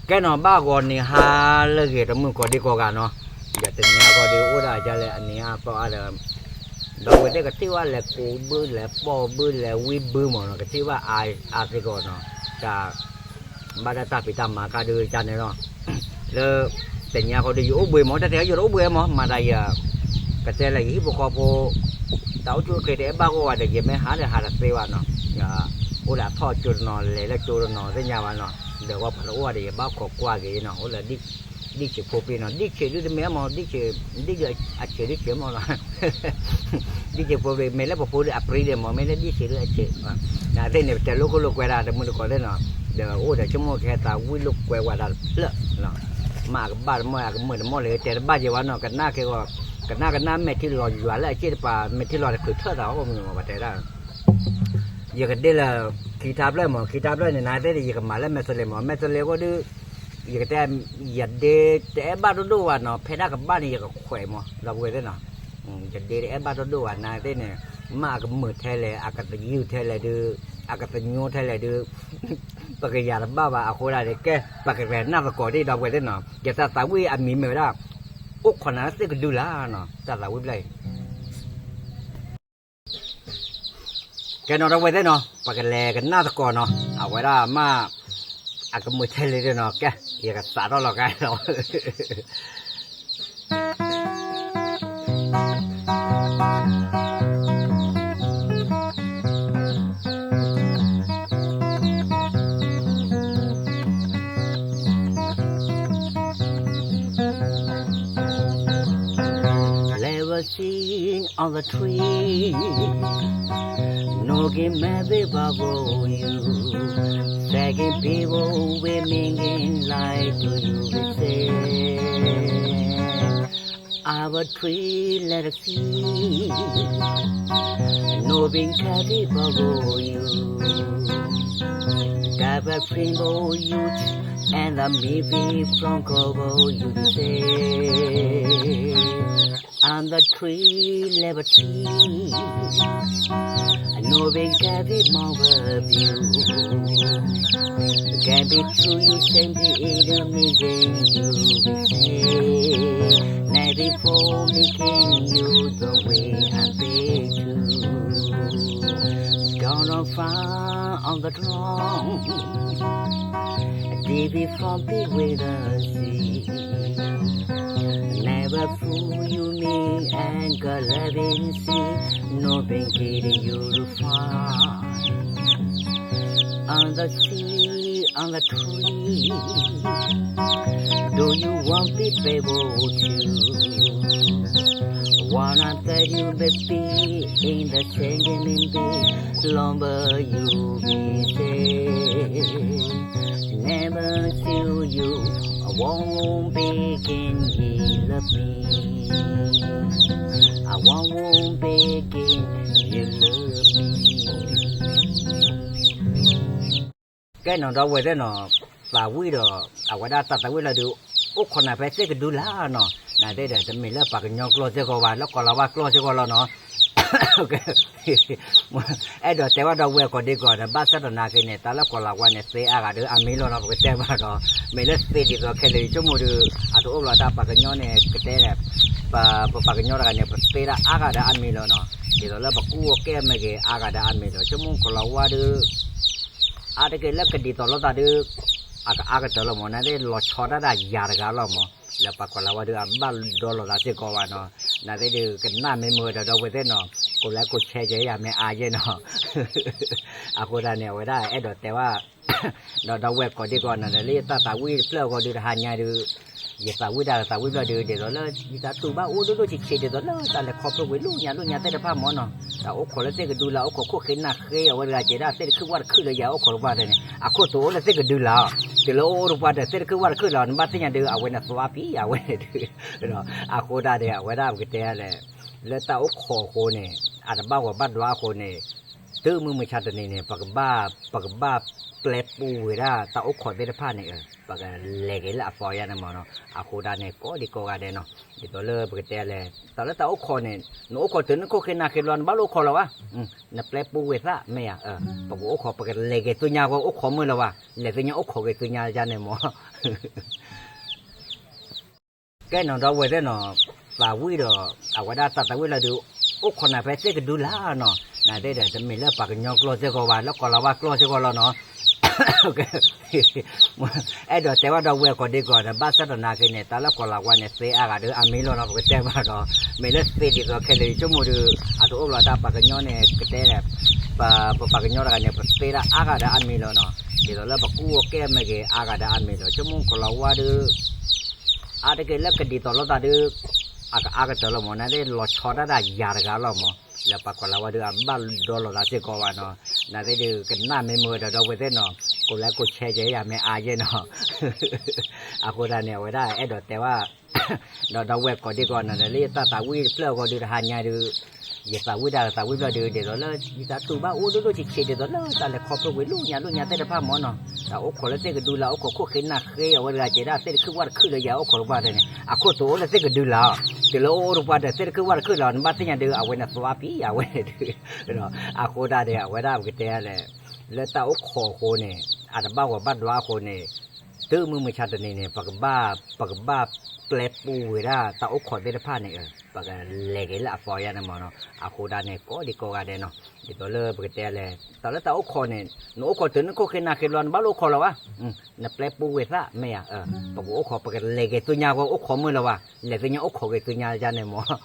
ကဲနီၤ ဘၣ်ဂီၤနံၤဟါလၢအဂ့ၤ တမုၢ်ကိးဒံကိးဂၤနီၤ, ဒီးတနံၤအံၤဃီဒီး အိၣ်ဒၣ်ယလဲၣ် အနံၤအါသီအါဒီး ဒီပုၢ်ဝဲၢ်သ့ၣ်ကထံၣ်ဝဲလဲၤကိးဘုလဲၤပိာ်ဘု လဲၤဝံဘုမးနီၤ, ကထံၣ်ဘၣ်အါစ့ၢ်ကီးနီၤ, တၢ် ဘၣ်ဒၣ်တၢ်ဖံးတၢ်မၤကါဒုးကန့ၣ်လီၤ. လၢ တနံၤအံၤဃီဒီး ယအိၣ်ဘှံးမး တၢ်တဲယအိၣ်တအိၣ်ဘှံးမး မၤတၢ်ယၤ ကတဲလၢယဟံၣ်ဖိဃီဖိ တၢ်အိၣ်ဆူၣ်အိၣ်ချ့တအဲၣ်ဘၣ်ဂီၢ်ဝဲဒီး ယမ့ၢ်ဟးဒီးဟးတသ့ဘၣ်နီၤ, အိၣ်ဒီးအထီၣ်ကၠိတနီၤ လဲၤလၢကၠိတနီၤသ့ၣ်ညါဘၣ်နီၤ, ဒီးဝဲပှၤတအိၣ်ဒီး ယဘၣ်ခိးကွၢ်က့ၤနီၤ, အိၣ်လၢ ဒံၣ်ဆံးဖိပ့ၤနီၤ, ဒံၣ်ဆံးဒုတမ့ၢ်မး ဒံၣ်ဆံး ဒံၣ်ဒုအဆံးဒုဆံးမးနီၤ, ဒံၣ်ဆံးဖိပ့ၤ မ့ၢ်လၢပဖိဒုအပြံဒ့ၣ်မး မ့ၢ်လၢဒံၣ်ဆံးဒုအဆံး, နာ်သ့ၣ်န့ၣ် ပတဲလိာ်ခိၣ်လိာ်ကွဲဒၣ် တမုၢ်တကိးသ့ၣ်နီၤ, ဒီးအိၣ်ဒီးဆိကမိၣ်ကဟဲသးဝံၣ်လိာ်ကွဲဝဲဒၣ်တဖျၢၣ်လီၤ, မ့ၢ်အကဘၣ်တမီၢ် အကမုာ်တမီၢ်လၢတဲတဘၣ်က့ၤဝဲနီၤ, ကနၣ်က့ၤဂီၤ ကနၣ်ကနၣ်မဲာ်ထံလီၤယွၤလၢအစ့ၣ်တပၤ မဲာ်ထံလီၤတချုးထၢၣ်သးအီၤမး ပတဲဒၣ် ယကဒ့လၢ ခံထါဖျၢၣ်မး ခံထါဖျၢၣ်န့ၣ် နာ်သ့ၣ်န့ၣ် ယကမၤလၢမဲာ်စလ့မး မဲာ်စလ့အဃိဒီး ယကတဲ ယဒ့တအဲၣ်ဘၣ်ဒိၣ်ဒိၣ်ဝဲနီၤ ဖဲဒၣ်ကဘၣ်န့ၣ် ယကခွဲးမး ဒီပုၢ်ဝဲၢ်သ့ၣ်နီၤ, ယဒ့တအဲၣ်ဘၣ်ဒိၣ်ဒိၣ်ဝဲ နာ်သ့ၣ်န့ၣ် မ့ၢ်အကမုာ်ထဲလဲၣ် အကသယုၢ်ထဲလဲၣ်ဒုး အကသညိထဲလဲၣ်ဒုး ပကယၤတဘၣ်ဘၣ် အဃိဒၣ်န့ၣ် ကဲ ပကလဲၤနၢ်သကိးဒံး ဒီပုၢ်ဝဲၢ်သ့ၣ်နီၤ, ယတၢ်သးဝံၣ်အမံၤမ့ၢ်ဝဲဒၣ် အိၣ်ခိးနၤသ့ၣ်ကဒုလၢ်နီၤ တၢ်သးဝံၣ်ဖျၢၣ်အံၤ ကဲနီၤ ဒီပုၢ်ဝဲၢ်သ့ၣ်နီၤ ပကလဲၤကနၣ်သကိးနီၤ အဝဲဒၣ်မ့ၢ် အကမုာ်ထဲလဲၣ်ဒုးနီၤ ကဲ ယကစးထီၣ်လီၤကါလီၤ Level sing on the tree, knocking my paper for you, second people will making light to you we say, our tree let us see, knocking carry for you, that will bring for you and the maybe from cover you say. I'm the tree, never tree. I know we got it more of you. Can be true, you same the enemy than you will say. Maybe for me, can you the way I be true. Gone on far on the throne. David from big with the sea. Never fool you me and God loving sea. No been kidding you to find. On the sea, on the tree. Do you want be able to? Wanna tell you baby in the singing in the lumber you be say. Never tell you I won't begin you love me. I won't begin you love me. ကဲနီၤ ဒီပုၢ်ဝဲၢ်သ့ၣ်နီၤ သးဝံၣ်ဒီး အဝဲဒၣ်တၢ်သးဝံၣ်လီၤဒုး အိၣ်ခိးနၤဖဲသ့ၣ်ကဒုလၢ်နီၤ နာ်သ့ၣ်ဒီး တမ့ၢ်လၢပှၤကညီကျိာ်စ့ၢ်ကီးဘၣ် လၢကိၤလၤဝါကျိာ်စ့ၢ်ကီးလီၤနီၤ အဲၣ်ဒိးတဲဘၣ်ဒီပုၢ်ဝဲၢ်ကိးဒံကိးဂၤန့ၣ် ဘၣ်ဆၣ်သနာ်က့န့ၣ် တၢ်လၢကိၤလၤဝါန့ၣ် သ့အါဂၤဒီးအမံၤလီၤနီၤ ပကတဲဘၣ်ဒီး မ့ၢ်လၢသ့ဒ်သိးခဲလၢာ်ဆိကမိၣ်ဒီး အတအိၣ်ဘၣ်တၢ်ပှၤကညီန့ၣ် ကတဲဒီး ပပှၤကညီတဂၤန့ၣ် ပသ့ဒၣ်အါဂၤဒီးအမံၤလီၤနီၤ ဒ်သိးလၢပကူၣ်အီၣ်ကဲမ့ၢ်ဂ့ၤ အါဂၤဒီးအမံၤလီၤ ဆိကမိၣ်ကိၤလၤဝါဒီး အါတက့ၢ်လၢကဒ်သိးလိာ်သးဒီး အကအါကတၢၢ်လီၤမး နာ်သ့ၣ်လီၤဆီဒၣ်တၢ်ယၤတဂၤလီၤမး လၢပှၤကိၤလၤဝါဒီးအဘၣ်ဒီလီၤသးစ့ၢ်ကီးဘၣ်နီၤ နာ်သ့ၣ်ဒီးကနၣ်မ့ၢ်မုာ်ဒီး ဒီပုၢ်ဝဲၢ်သ့ၣ်နီၤ ကိးလဲကိးဆဲးကဲယၤမ့ၢ်အါယဲနီၤ အဃိသတးန့ၣ် အဝဲဒၣ်အဲၣ်ဒိးတဲဘၣ် ဒီးဒီပုၢ်ဝဲၢ်ကိးဒံကိးဂၤန့ၣ် လၢယတၢ်သးဝံၣ်တဖျၢၣ်အဂီၢ်ဒုးတဟါညါဒုး ယသးဝံၣ်တၢ်သးဝံၣ်ဖျၢၣ်ဒုး ဒ်သိးလၢ ယသးတူၢ်ဘၣ်အိၣ်ဒိၣ်ဒိၣ်ဆံးဆံးဒ်သိးလၢတၢ်လဲၤခီဖျိဝံၤလၢညါလၢညါသ့ၣ်တဖၣ်မ့ၢ်နီၤ တၢ်အိၣ်ခိးလၢသ့ၣ်ကဒုလၢ် အိၣ်ခိးခိၣ်ဃ့နၢ်ဃ့ အဝဲတဂၤကဲဒၣ်သ့ၣ်တခုၣ်ဝၣ်တခုၣ်လၢယၤအိၣ်ခိးတပှၢ်တၢ်န့ၣ် အခိၣ်သးအိၣ်လၢသ့ၣ်ကဒုလၢ် တုၤလၢအိၣ်တပှၢ်တၢ်သ့ၣ်တခုၣ်ဝၣ်တခုၣ်လၢၤ နဘၣ်သ့ၣ်ညါဒုး အဝဲန့ၣ်သွါဖံးယၤဝဲန့ၣ်ဒုး အဃိဒၣ်န့ၣ် အဝဲဒၣ်ပကတဲလဲၣ် လၢတၢ်အိၣ်ခိးအဃိန့ၣ် အတဘၣ်ဂီၤဘၣ်ဒွါအဃိန့ၣ် တုၤမုၢ်မဆါတနံၤန့ၣ် ပကဘၣ် ပကဘၣ်ပျဲပူဝဲဒၣ်တၢ်အိၣ်ခိးသ့ၣ်တဖၣ်န့ၣ် ပကလဲၤက့ၤလၢအသီယါန့ၣ်မ့ၢ်နီၤ, အဃိဒၣ်န့ၣ် ကိးဒံကိးဂၤဒဲးနီၤ, ဒ်သိးလၢပကတဲလဲၣ် တၢ်လၢတၢ်အိၣ်ခိးန့ၣ် နအိၣ်ခိးတုၤနခိၣ်ဃ့နၤဃ့ဘျီ နဘၣ်လိၣ်အိၣ်ခိးလၢၤဘၣ်, နပျဲပူဝဲသၣ်မ့ၢ်ဧါ, ပကအိၣ်ခိး ပကလဲၤက့ၤသုညါဝဲအိၣ်ခိးမုၢ်လၢၤဘၣ်, လဲၤသုညါအိၣ်ခိးက့ၤသုညါယါန့ၣ်မ့ၢ် ကဲနီၤ ဒီပုၢ်ဝဲၢ်သ့ၣ်နီၤ, သးဝံၣ်ဒီး အဝဲဒၣ်တၢ်သးဝံၣ်လီၤဒုး အိၣ်ခိးနၤဖဲသ့ၣ်ကဒုလၢ်နီၤ, နသ့ၣ်ဒီး တမ့ၢ်လၢပှၤကညီကျိာ်စ့ၢ်ကီးဘၣ် လၢကီၢ်လၤဝါကျိာ်စ့ၢ်ကီးလီၤနီၤ, အဲၣ်ဒိးတဲဘၣ်ဒီပုၢ်ဝဲၢ်ကိးဒံကိးဂၤဒီး ဘၣ်ဆၣ်သနာ်က့န့ၣ် တၢ်လၢကီၢ်လၤဝါန့ၣ် သ့အါဂၤဒီးအါမံၤလီၤနီၤ, ပကတဲဘၣ်ဒီး မ့ၢ်လၢသ့ဒ်သိးခဲလၢာ်ဆိကမိၣ်ဒီး အတအိၣ်ဘၣ်တၢ်ပှၤကညီန့ၣ် ကတဲလဲၣ် ပပှၤကညီတဂၤန့ၣ် ပသ့ဒၣ်အါဂၤဒီးအါမံၤလီၤနီၤ, ဒ်သိးလၢပကူၣ်အီၤကဲမ့ၢ်ဂ့ၤ အါဂၤဒီးအါမံၤလီၤ, ဆိကမိၣ်ကီၢ်လၤဝါဒီး အါတက့ၢ်လၢကဒ်သိးလိာ်သးဒီး အကအါကတၢၢ်လီၤမး, နသ့ၣ်လီၤဆီဒၣ်တၢ်ယၤတဂၤလီၤမး, လၢပှၤကီၢ်လၤဝါဒီး အဘၣ်ဒီလိာ်သးစ့ၢ်ကီးဘၣ်နီၤ, နသ့ၣ်ဒီးကနၣ်မ့ၢ်မုာ်ဒီး ဒီပုၢ်ဝဲၢ်သ့ၣ်နီၤ, ကိးလဲကိးဆဲးကဲယၤမ့ၢ်အါယဲနီၤ, အဃိဒၣ်န့ၣ် အဝဲဒၣ်အဲၣ်ဒိးတဲဘၣ် ဒီးဒီပုၢ်ဝဲၢ်ကိးဒံကိးဂၤနီၤ လၢယတၢ်သးဝံၣ်တဖျၢၣ်အဂီၢ်ဒီး တဟါညါဒီး ယသးဝံၣ်တၢ်သးဝံၣ်ဖျၢၣ်ဒီး ဒ်သိးလၢ ယသးတူၢ်ဘၣ်အိၣ်ဒိၣ်ဒိၣ်ဆံးဆံး ဒ်သိးလၢတၢ်လဲၤခီဖျိကွံာ်လၢညါလၢညါသ့ၣ်တဖၣ်မ့ၢ်နီၤ, တၢ်အိၣ်ခိးလၢသ့ၣ်ကဒုလၢ် အိၣ်ခိးခိၣ်ဃ့နၢ်ဃ့ အဝဲတဂၤကဲဒၣ်သ့ၣ်တခုဝၣ်တခုလၢယၤအိၣ်ခိးတပှၢ်တၢ်န့ၣ် အခိၣ်တိၤအိၣ်လၢသ့ၣ်ကဒုလၢ်, တုၤလၢအိၣ်အိၣ်တပှၢ်တၢ် သ့ၣ်တခုဝၣ်တခုလၢ် နဘၣ်သ့ၣ်ညါဒီး အဝဲန့ၣ်သွါပံၤအဝဲန့ၣ်ဒီး အဃိဒၣ်န့ၣ် အဝဲဒၣ်ပကတဲလဲၣ် လၢတၢ်အိၣ်ခိးအဃိန့ၣ် အတဘၣ်ဂီၤဘၣ်ဒွါအဃိန့ၣ် တုၤမုၢ်မဆါတနံၤန့ၣ် ပကဘၣ် ပကဘၣ်ပျဲပူဝဲဒၣ်တၢ်အိၣ်ခိးသ့ၣ်တဖၣ်န့ၣ် ပကလဲၤက့ၤလၢအသီယါန့ၣ်မ့ၢ်နီၤ, အဃိဒၣ်န့ၣ် ကိးဒံကိးဂၤဒဲးနီၤ, ဒ်သိးလၢပကတဲလဲၣ် တၢ်လၢတၢ်အိၣ်ခိးန့ၣ် နအိၣ်ခိးတုၤနခိၣ်ဃ့နၤဃ့ဘျီ နဘၣ်လိၣ်အိၣ်ခိးလၢၤဘၣ်, နပျဲပူဝဲသၣ်မ့ၢ်ဧါ, ပကအိၣ်ခိး ပကလဲၤက့ၤသုညါဝဲအိၣ်ခိးမုၢ်လၢၤဘၣ်, လဲၤသုညါအိၣ်ခိးက့ၤသုညါယါန့ၣ်မ့ၢ်